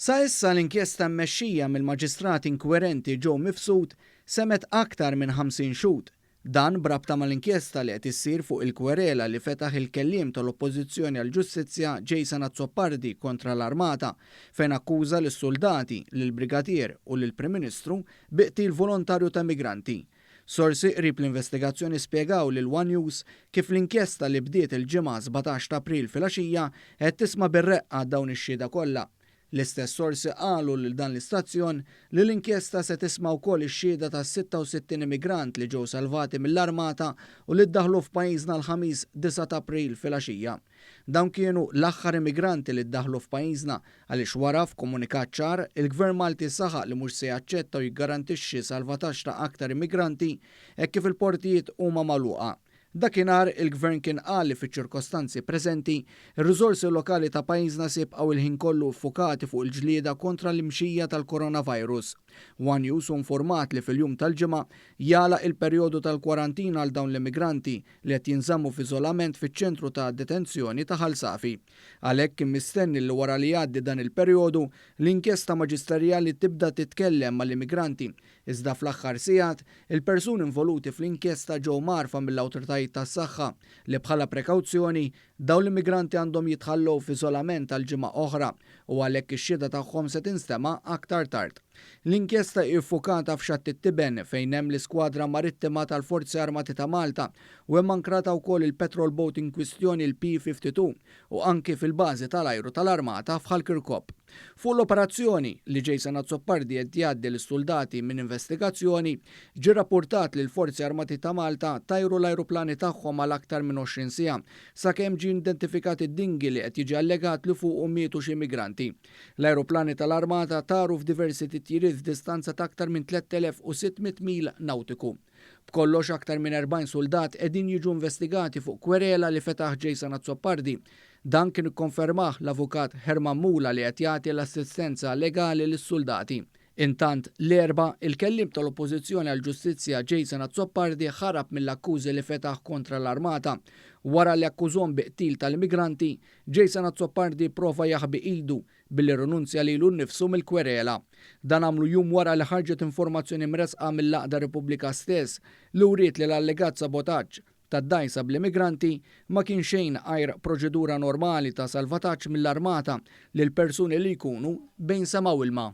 Sa issa l-inkjesta mmexxija mill-Maġistrat inkwerenti Joe Mifsud semgħet aktar minn 50 xhud. Dan b'rabta mal-inkjesta li qed issir fuq il-kwerela li fetaħ il-kelliem tal-Oppożizzjoni għall-Ġustizzja Jason Azzopardi kontra l-Armata fejn akkuża lis-suldati, lill-Brigadier u lill-Prim Ministru bi qtil volontarju ta' immigranti. Sorsi qrib l-investigazzjoni spjegaw lil one News kif l-inkjesta li bdiet il-Ġimgħa 17 ta' April filgħaxija qed tisma' bir-reqqa dawn ix-xhieda kollha. L-istess sorsi qalu lil dan l-istazzjon li l-inkjesta se tisma' wkoll ix-xhieda ta' 66 immigrant li ġew salvati mill-Armata u li ddaħħlu f'pajjiżna l-Ħamis 9 ta' April filgħaxija. Dawn kienu l-aħħar immigranti li ddaħħlu f'pajjiżna għaliex wara f'komunikat ċar il-Gvern Malti saħaq li mhux se jaċċetta u jiggarantixxi salvataġġ ta' aktar immigranti hekk kif il-portijiet huma magħluqa. Dakinhar il-Gvern kien qal li fiċ-ċirkostanzi preżenti, ir-riżorsi lokali ta' pajjiżna se jibqgħu il-ħin kollu ffukati fuq il-ġlieda kontra l-imxija tal-coronavirus. One News hu nfurmat li fil-jum tal-Ġimgħa jagħlaq il-perjodu tal-kwarantina għal dawn l-immigranti li qed jinżammu f'iżolament fiċ-ċentru ta' detenzjoni ta' Ħal Safi. Għalhekk kien mistenni li wara li jgħaddi dan il-perjodu, l-inkjesta maġisterjali tibda titkellem mal-immigranti Iżda fl-aħħar sigħat, il-persuni involuti fl-inkjesta ġew mgħarrfa mill-awtoritajiet tas-saħħa li bħala prekawzjoni, dawn l-immigranti għandhom jitħallew f'iżolament għal ġimgħa oħra u għalhekk ix-xhieda tagħhom se tinstema' aktar tard. L-inkjesta hi ffukata f'Xatt it-Tiben fejn hemm l-iskwadra marittima tal-Forzi Armati ta' Malta u hemm ankrata wkoll il-petrol boat inkwistjoni l-P-52 u anki fil-bażi tal-ajru tal-Armata f'Ħal Kirkop. Fuq l-operazzjoni, li Jason Azzopardi qed jgħaddi lis-suldati minn investigazzjoni, ġie rappurtat li l-Forzi Armati ta' Malta tajru l-ajruplani tagħhom għal aktar minn 20 siegħa sakemm ġie identifikat id-dinghy li qed jiġi allegat li fuqu mietu xi immigranti. L-ajruplani tal-Armata taru f'diversi titjiriet f'distanza ta' aktar minn 3,600 mil nawtiku. B'kollox aktar minn 40 suldat qegħdin jiġu investigati fuq kwerela li fetaħ Jason Azzopardi. Dan kien ikkonfermah l-Avukat Herman Mula li qed jagħti l-assistenza legali lis-suldati. Intant, l-Erbgħa, il-kelliem tal-Oppożizzjoni għall-Ġustizzja Jason Azzopardi ħarab mill-akkużi li fetaħ kontra l-Armata. Wara li akkużhom bi qtil tal-immigranti, Jason Azzopardi pprova jaħbi idu billi rrinunzja lilu nnifsu mill-kwerela. Dan għamlu jum wara li ħarġet informazzjoni mressqa mill-għaqda Repubblika stess li wriet li l-allegat sabotaġġ tad-dgħajsa bl-immigranti ma kien xejn għajr proċedura normali ta' salvataġġ mill-armata lil persuni li jkunu bejn sema u ilma.